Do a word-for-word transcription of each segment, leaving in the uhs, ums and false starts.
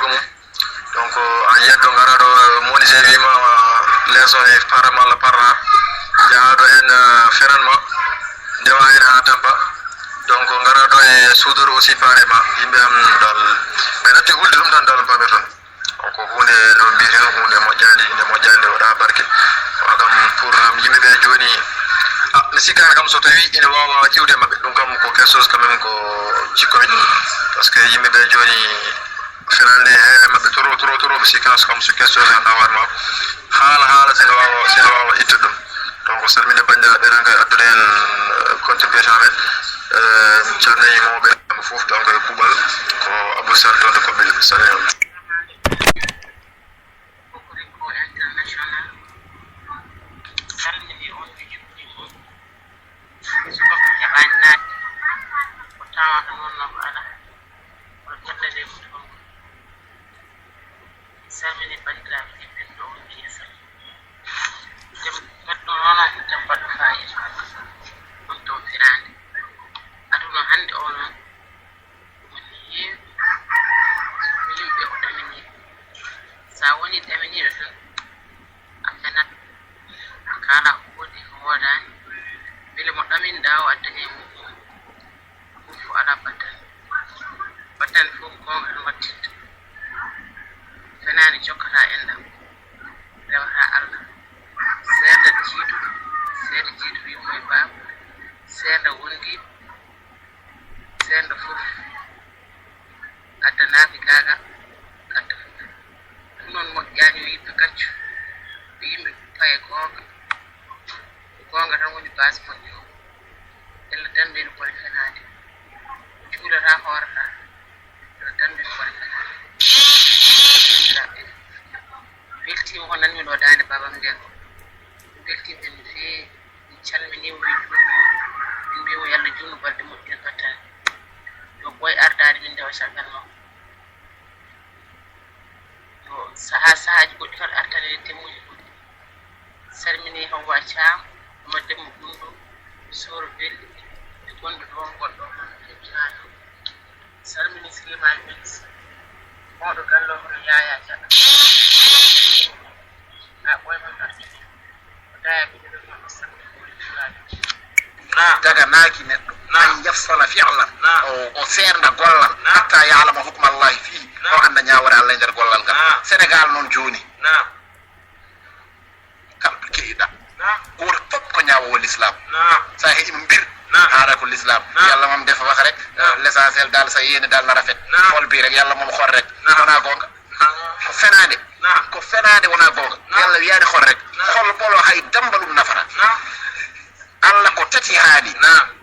Donc a yiyat ɗo ngara ɗo, moni je wima leeso e parama Allah parra, jaha ɗo hen, eh, fenan ma, ndewa hen ha tabba. Donc ngara ɗo e suudoru aussi parema, yimɓe am dal ɓe natti hulde ɗum tan dal pame ton. Donc hunde ɗo mbiyeten hunde moƴƴani, nde moƴƴani, nde waɗa barke. Wa kam pour am yimɓe ɓe joni, ah, mi sikkata kam so tawi ina wawa iwde maɓɓe, ɗum kam ko quelque chose quand même ko cikkomi. Parce que yimɓe ɓe joni fenande he maɓɓe trop trop trop, mi sikka so kam so question tan tawarma haala haala sene wawa sene wawa ittude ɗum. Donc salminde banndiraaɓe ɓe tan kadi addude en, eh, contribution amen. Eh, calmini mawɓe mo fof, donc e kuuɓal ko Abou Sall toon to Kombel, salmini on. Subaka heɓani naatde ko tawata noon no ko alaa. Kono jannde nde foti on salmini banndiraaɓe tedduɓe ɗo woni yeeso. Jam gaddo noon jam baɗɗo faayiida. On to firaande aduna hannde o noon. Woni heewi yimɓe o ɗaminiiɓe. So a wonii ɗaminiiɗo tan, a fenat, a kaalaa ko woodi ko woodaani, mbele mo ɗaminɗaa o addanii e mum. Ɗum fof alaa battane. Battane fof ko goonga tan waɗtirta. Fenaande jokkataa enɗam, rewataa Allah. Seerda jiiduɗo, seerda jiiduɗo yumma e baaba, seerda wondiiɓe, seerda fof. Addanaaki gaagal, adda fof. Ɗum noon moƴƴaani yo yimɓe gaccu, yo yimɓe paye goonga. Ko goonga tan woni base moƴƴo o. Yalla dandu en bone fenaande. Juulata hoorata. Yalla dandu en bone fenaande. Weltiima ko nanmi ɗo daande babam nden. Weltiima no feewi. Min calminiima, min juurniima. Min mbiima yo Allah juutnu balɗe moƴƴe battane. Yo ɓooy ardaade min ndewa caggal makko. Yo sahaa sahaaji goɗɗi kadi artane en temmuuji goɗɗi. Salmini Hawwa Caam, Oumar Demba Gundu, Sooro Belli, e gonɗo ɗo, gonɗo ɗo, Salmini Silimaani Mens, mawɗo galle o, hono Yaya Jaɓa. Na ɓooy mon artane. Ko daya ɓiɗɗo ɗo, Salmini Silimaani. Daganaaki neɗɗo. An yafsala fi'lan. O, o seernda gollal. Hatta ya'lama hukma Allahi fihi. O annda ñaawore Allah e nder gollal ngal. Sénégal noon jooni. Kala to keɗiɗa. Gooto fof ko ñaawoowo l'islam. Sa heɗi mo mbir, haala ko l'islam. Yalla moom defa wax rek, l'essentiel daal sa yéene daal na rafet. Xol bi rek, yalla moom xol rek. Wonaa goonga. Ko fenaande. Ko fenaande, wonaa goonga. Yalla wiyaani xol rek. Xol ɓolo hay damba ɗum nafata. Allah ko tati haali.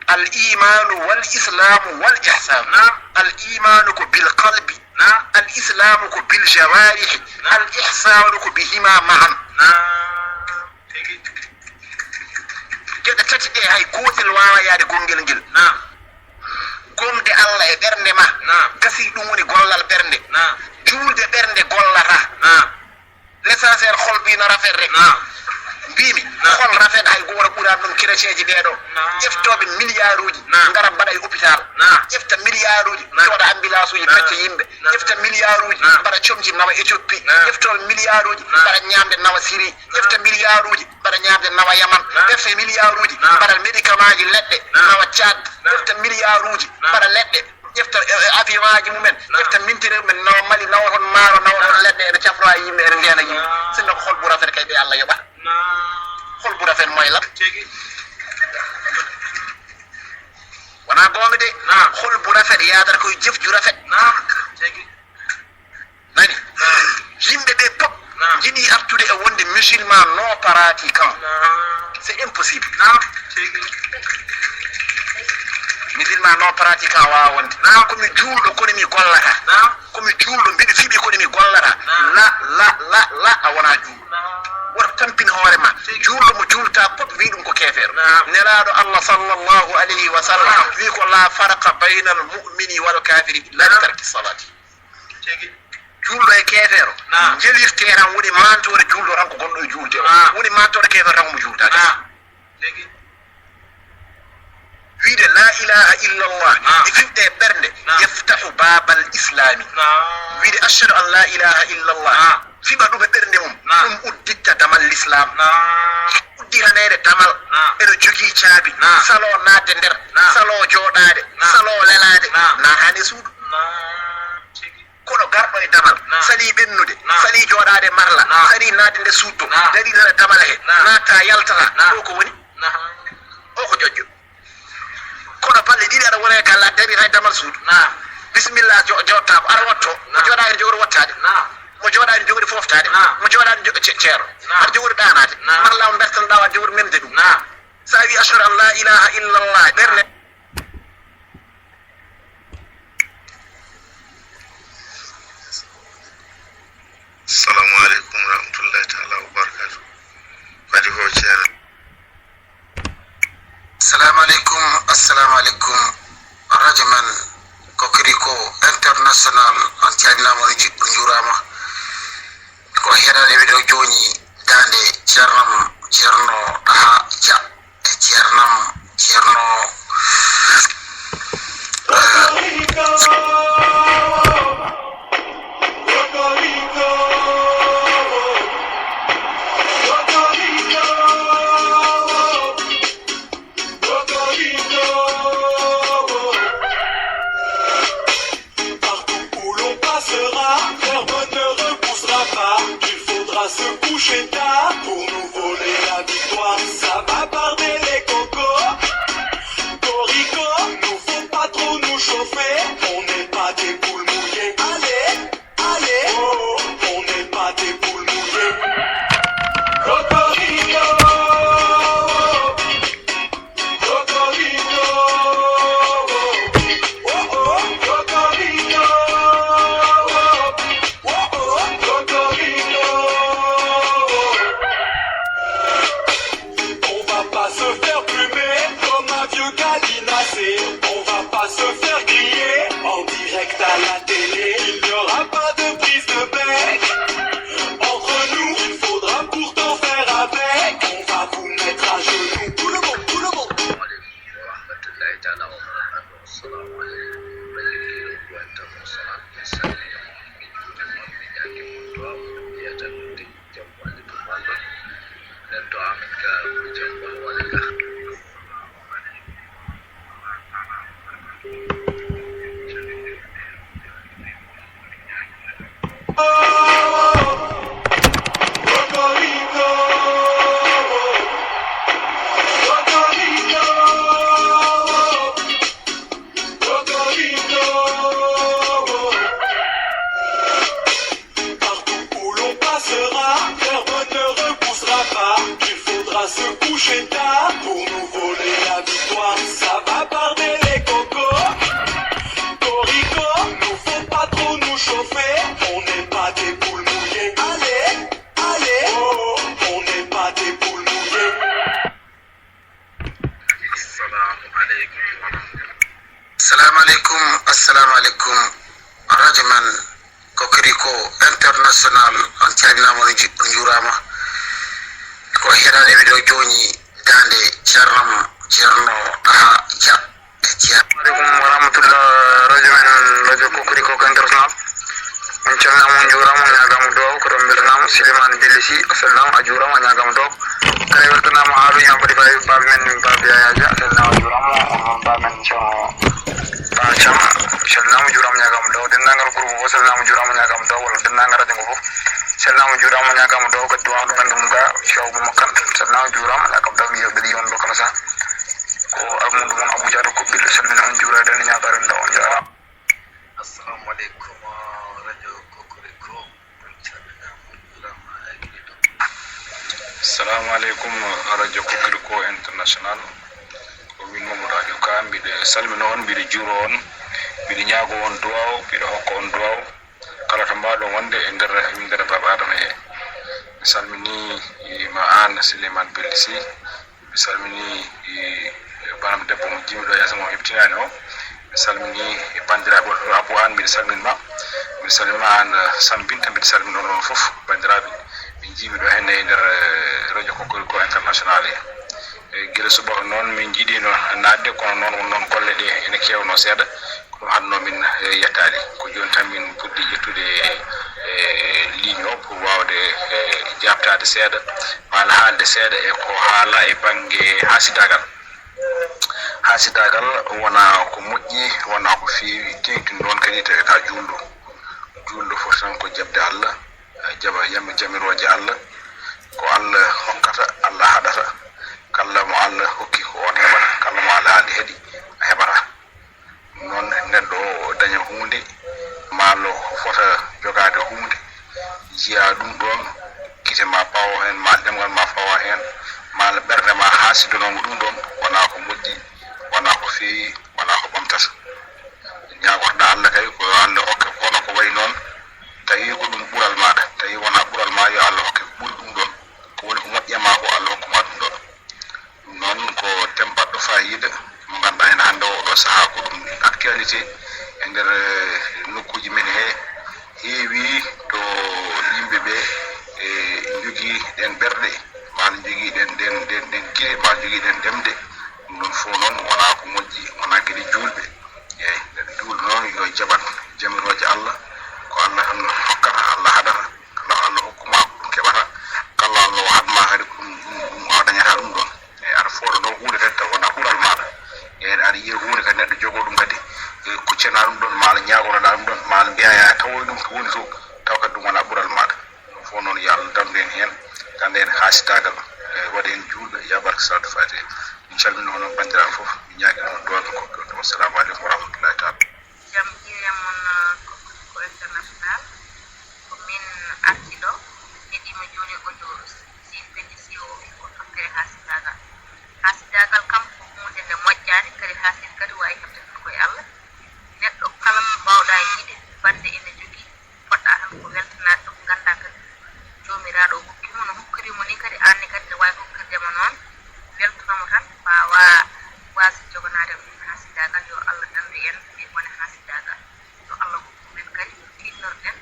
Al imanu wal islamu wal ihsan. Al imanu ko bil qalbi. Al islamu ko bil jawarihi. Al ihsanu ko bihima ma'an. Geɗe tati ɗe hay gootel waawa yaade gonngel ngel. Gomde Allah e ɓernde ma. Gasi ɗum woni gollal ɓernde. Juulde ɓernde gollata. L'essentiel xol bi na rafet rek. Mbimi xol rafet hay gooto ɓuran ɗum. Chrétien ji ɓeeɗo ƴeftooɓe milliard uji ngara mbaɗa e hôpital. Ƴefta milliard uji cooda ambulance uji pecca yimɓe. Ƴefta milliard uji mbaɗa comci nawa Éthiopie. Ƴeftooɓe milliard uji mbaɗa ñaamde nawa Syrie. Ƴefta milliard uji mbaɗa ñaamde nawa Yaman. Ƴefta milliard uji mbaɗa médicament ji leɗɗe nawa Tchad. Ƴefta milliard uji mbaɗa leɗɗe. Ƴefta, eh, eh, avion aji mumen. Ƴefta mintere mumen nawa Mali, nawa toon maaro, nawa toon leɗɗe, ene cafroya yimɓe, ene ndeena yimɓe. Sinno ko xol bu rafet kay ɓe Allah yoɓa. Xol bu rafet mooy lan? Wonaa goonga de. Xol bu rafet yaadata koye jëf ju rafet. Nani? Yimɓe ɓe pop njiɗi artude e wonde musulman non pratiquant. C'est impossible. Musulman non pratiquant wawa wonde. Ko mi juulɗo kono mi gollata. Ko mi juulɗo mbiɗo fiɓi kono mi gollata. La, la, la, la, a wona juulɗo. Woto tampin hoore ma. Juulɗo mo juulta pop wi ɗum ko keefeero. Nelaaɗo Allah sallallahu alayhi wa sallam wi ko la farqa bayna al mu'mini wal kafiri illa bi tarki salati. Juulɗo e keefeero. Jelirte tan woni mantoore juulɗo tan ko gonɗo e juulde o. Woni mantoore keefeero tan ko mo juultaade. Wiide la ilaha illa Allah e fiɓde e ɓernde yaftahu Babal Islami. Naam. Wiide, "Ashhadu an la ilaha illallah." Naam. Fiɓa ɗum e ɓernde mum. Naam. Ɗum udditta damal Lislaam. Naam. Uddiraneede damal. Naam. Eno jogii caabi. Naam. Saloo naatde nder. Naam. Saloo jooɗaade. Naam. Saloo lelaade. Naam. Naataani e suudu. Naam. Tigi. Kono garɗo e damal, naam, salii ɓennude, naam, salii jooɗaade marla, naam, salii naatde nder suudu to, naam, darii tan e damal he, naam, naattaa yaltataa, naam, ɗo ko woni? Naam. O ko ƴoƴƴo. Kono balɗe ɗiɗi aɗa wona e galle, a darii tan e damal suudu. Naam. Bisimilla, jo-, jooɗtaako, aɗa wotto. Mo, naam, jooɗaani jogori wottaade. Naam. Mo jooɗaani jogori fooftaade. Naam. Mo jooɗaani jo-, ce-, ceero. Naam. Aɗa jogori ɗaanaade. Naam. Marla o mbertanoɗaa o aɗa jogori memde ɗum. Naam. So a wii, "Ashhadu an la ilaha illallah," ɓernde. Assalamu aleykum warahmatullahi taala wabarakatuh. Kadi ko ceerno. Assalamu aleykum, assalamu aleykum. Radio men Kokoriko International, on calminaama, on nju-, on njuuraama. Ko heɗaade wiɗo jooni daande ceernam, ceerno Ɗaha Dia. E ceernam, ceerno, eh, Partout où l'on passera, personne ne repoussera pas. Il faudra se coucher tard pour nous voler la victoire. Ça va barder les cocos. Corico, nous faut pas trop nous chauffer. On n'est pas des poules mouillées. Allez, allez, oh, on n'est pas des poules mouillées. Cocorico. On va pas se faire plumer comme un vieux gallinacé. On va pas se faire griller en direct à la télé. Il n'y aura pas de prise de bec. Entre nous, il faudra pourtant faire avec. On va vous mettre à genoux. Tout le monde, tout le monde. Assalamu aleykum warahmatullahi taala wabarakatuh. Assalamu aleykum. Radio Kokoriko International. Mi salmini on, mi juurima on, mi ñaagii on duwaaw, mi wiyata ɗum de jam woni ɗum Allah. Nden to amin ga ko jam woni woni ga. Partout où l'on passera, personne ne repoussera pas. Il faudra se coucher tard pour nous voler la victoire. Ça va barder les cocos. Corico, nous faut pas trop nous chauffer. On n'est pas des poules mouillées. Allez, allez, oh, on n'est pas des poules mouillées. Assalamu aleykum. Assalamu aleykum, assalamu aleykum. Radio men Kokoriko International, on calminaama, on nju-, on njuuraama. Ko heɗaade wiɗo jooni daande ceernam, ceerno Ɗaha Dia. Assalamu aleykum wa rahmatullah, radio men, radio Kokoriko International. On calminaama, on njuuraama, on ñaagaama duwaaw, ko ɗon mbeltanaama. Silimani Belli Sy, a salminaama, a juuraama, a ñaagaama duwaaw. Kala weltanaama, haaluuji men, mbaɗi baabi, baabi men, baabi Yaya Dia, a salminaama, a juuraama, on noon baabi men, Ceerno Ba Thiam, a salminaama, a juuraama, a ñaagaama duwaaw. Denndaangal groupe fof, salminaama, a juuraama, a ñaagaama duwaaw, walla denndaangal radio ngo fof. Salminaama, a juuraama, a ñaagaama duwaaw, kadi duwaaw ɗum men ɗum ga, Ceerno Oumar Kane, salminaama, a juuraama, a ñaagaama duwaaw, mi wiya mbeɗa yiyon ɗo kala saha. Ko almuudo mon Abou Diatta Koɓɓil, salmina on, juura, denne, ñaagaare, nda on, jaaraama. Assalamu aleykum, radio Kokoriko. On calminaama, on juuraama, e kadi to. Assalamu aleykum, radio Kokoriko International. Ko min Mamadou Aliou Ka, mbiɗo salmina on, mbiɗo juuro on, mbiɗo ñaago on duwaaw, mbiɗo hokka on duwaaw. Kala to mbaawɗon wonde e nder winndere Baaba Adama he. Mi salminii ma aan, Souleymane Belli Sy. Mi salminii, e, banam debbo mo njiimi ɗo yeeso mo heɓtinaani o. Mi salminii, e, banndiraaɓe woɗɓe ɗo, Abou Aan, mbiɗa salmin ma. Mi salmin ma aan, e, Sam Binta, mbiɗa salmin on ɗon fof, banndiraaɓe. Ɓe njiimi ɗo henne e nder, e, radio Kokoriko International he. E, gila subaka noon min njiɗiino naatde, kono noon won noon golle ɗe ene keewno seeɗa, ko ɗum addanoo min, e, yettaade. seeɗa, maa haalde seeɗa e ko haala e bannge haasidaagal. Haasidaagal wonaa ko moƴƴi, wonaa ko feewi, teeŋti noon kadi tawata juulɗo. Juulɗo foti tan ko jaɓde Allah, jaɓa yam-, jamirooje Allah. Ko Allah hokkata, Allah haɗata. Kala mo Allah hokki ko oon heɓata, kala mo Allah haali haɗi, a heɓataa. Noon neɗɗo o daña huunde, maa lo fota jogaade huunde, jiyaa ɗum ɗoon, gite ma pawo heen, maa ɗemngal ma fawa heen, maa ɓernde ma haasidanoongo ɗum ɗoon, wonaa ko moƴƴi, wonaa ko feewi, wonaa ko ɓamtata. Ñaagotoɗaa Allah kay ko yo Allah hokke kono ko wayi noon, tawi ko ɗum ɓural maaɗa, tawi wonaa ɓural ma, yo Allah hokke ko ɓuri ɗum ɗoon, ko woni ko moƴƴi e ma ko Allah hokku ma ɗum ɗoon. Ɗum noon ko thème baɗɗo faayiida mo ngannduɗaa ene hannde oɗo sahaa ko ɗum actualité e nder, eh, nokkuuji men he, heewi to yimɓe ɓe, eh, njogii ɗeen ɓerɗe, maa njogii ɗeen, ɗeen, ɗeen, ɗeen gite, maa njogii ɗeen ɗemɗe. Ɗum ɗoon fof noon wonaa ko moƴƴi, wonaa geɗe juulɓe. Eeyi, neɗɗo juulɗo noon yo jaɓan jamirooje Allah, ko Allah tan hokkata, Allah haɗata. Kala Allah hokku ma ko ɗum keɓata, kala Allah o haɗ ma kadi ko ɗum, ɗum, ɗum a dañata ɗum ɗoon. Eeyi, aɗa fooda noon huunde kadi taw wonaa ɓural maaɗa. Eeyi, aɗa yiya huunde kadi neɗɗo jogoo ɗum kadi, e kuccana ɗum ɗoon, maa ala ñaagotoɗaa ɗum ɗoon, maa ala mbiyaa yaa tawoy ɗum ko woni to, taw kadi ɗum wonaa ɓural maaɗa. Ɗum fof noon yo Allah dandu en heen, ganda en haasidaagal, e waɗa en juulɓe, yaa barke Salaatul Faatiha. Min calminii onon banndiraaɓe fof, min ñaagii onon duwaaɓe kokki on. Wassalamu aleykum wa rahmatullahi taala. Jam hiire mon, uh, Kokoriko International. Ko min arti ɗo, mi heɗiima jooni audio Sidi Belli si o wi ko toppere haasidaagal. Haasidaagal kam ko huunde nde moƴƴaani, kadi haasidi kadi waawi heɓde tan ko e Allah. Neɗɗo kala mo mbaawɗaa yiide, bannde ene jogii, poɗɗaa tan ko weltanaade ɗum, nganndaa kadi Joomiraaɗo o hokki mo, no hokkiri mo ni kadi, aan ne kadi ne waawi hokkirde mo noon. Weltono mo tan, mbaawaa waasde joganaade mo haasidaagal. Yo Allah dandu en e bone haasidaagal. Yo Allah hokku men kadi ko tiiɗnorɗen,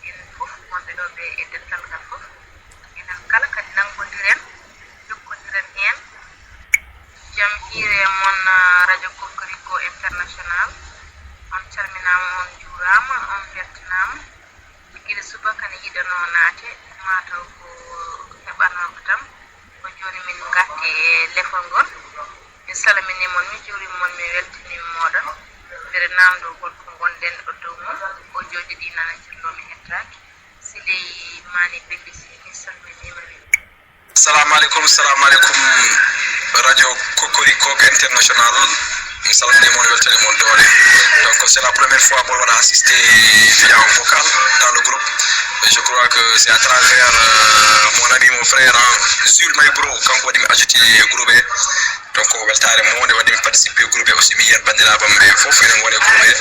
en fof wonɓe ɗo ɓe e dental ngal fof. Enen kala kadi nanngondiren, jokkondiren heen. Jam hiire mon, ah, Radio Kokoriko International. On calminaama, on njuuraama, on mbeltanaama. Gila subaka ne yiɗanoo naate, maa taw ko heɓanooɓe tan. Ko jooni min ngarti e lefol ngol. Mi salminii mon, mi juuriima mon, mi weltiniima mooɗon. Mbeɗa naamndoo ngol ko ngonɗen ɗo dow mum. Ko jooɗi ɗi nana jirloo mi hettaaki. Siley Maani Belli si mi salminiima mi. Salamu aleykum, salamu aleykum. Radio Kokoriko International. Mi salmini mon, weltani mon doole. Donc, c'est la première fois mon waɗa assisté via un vocal dans le groupe. Et je crois que c'est à travers, euh, mon ami, mon frère, hein, Jules Maybro, kanko waɗi mi ajouté groupe. Donc, ko weltaare mawde waɗi mi participé groupe aussi, mi yiyat banndiraaɓe am ɓe fof ene ngoni e groupe.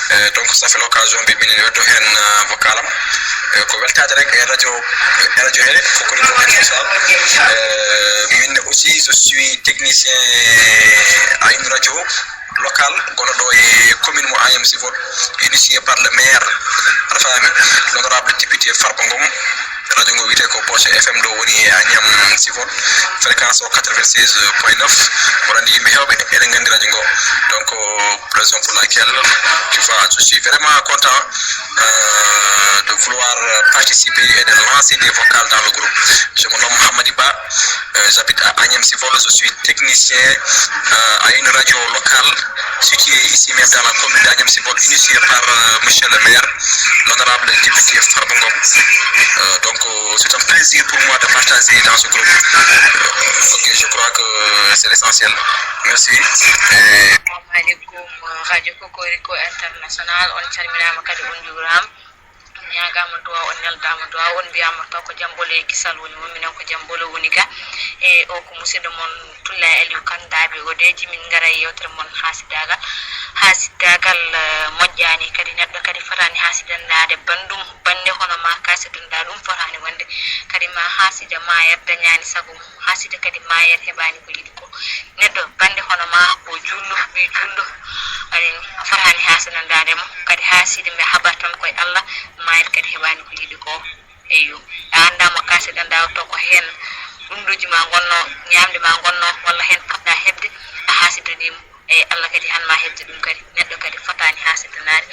Eh, donc, ça fait l'occasion mbi minen weddo heen, euh, vocal am. Eh, ko weltaade rek e radio, e radio he, Kokoriko International. Eh, min aussi, je suis technicien à une radio locale, gonɗo ɗo e commune mo Agnam Civol, initié par le maire, aɗa faami, l'honorable député Farba Ngom. Radio ngo wiyetee ko Bocca F M, ɗo woni e Agnam Civol, fréquence o quatre-vingt-seize point neuf. Mboɗo anndi yimɓe heewɓe eɗen nganndi radio ngo. Donc, raison pour laquelle, tu vois, je suis vraiment content, euh, de vouloir participer et de lancer des vocales dans le groupe. Je me nomme Hamadi Ba, euh, j'habite à Agnam Civol, je suis technicien, euh, à une radio locale située ici même dans la commune d'Agnam Civol, initiée par, euh, monsieur le maire, l'honorable député Farba Ngom. Euh, donc, euh, c'est un plaisir pour moi de partager dans ce groupe. Euh, ok, je crois que c'est l'essentiel. Merci. Et Assalamu aleykum, Radio Kokoriko International, on calminaama kadi on njuuraama. On ñaagaama duwaa, on neldaama duwaa, on mbiyaama taw ko jam mbolo e kisal woni mum, minen ko jam mbolo woni ga. E o ko musidɗo mon Tulla Aliou Kane Daabe Odeji, min ngara e yewtere mon haasidaagal. Haasidaagal, eh, moƴƴaani, kadi neɗɗo kadi fotaani haasidandaade banndum, bannde hono ma kaasidanɗaa ɗum fotaani wonde. Kadi ma haasida maayat dañaani sago mum, haasida kadi maayat heɓaani ko yiɗi ko. Neɗɗo bannde hono ma ko juulɗo, ɓii juulɗo, aɗa anndi, a fotaani haasidandaade mo. Kadi haasida mi haɓat tan ko e Allah, maayat kadi heɓaani ko yiɗi ko. Eyyo, a anndaa mo kaasidanɗaa o, taw ko heen ɗumɗooji ma ngonno, ñaamde ma ngonno, walla heen potɗa heɓde, a haasidanii mo. Eyi, Allah kadi han ma heɓde ɗum kadi. Neɗɗo kadi fotaani haasidanaade.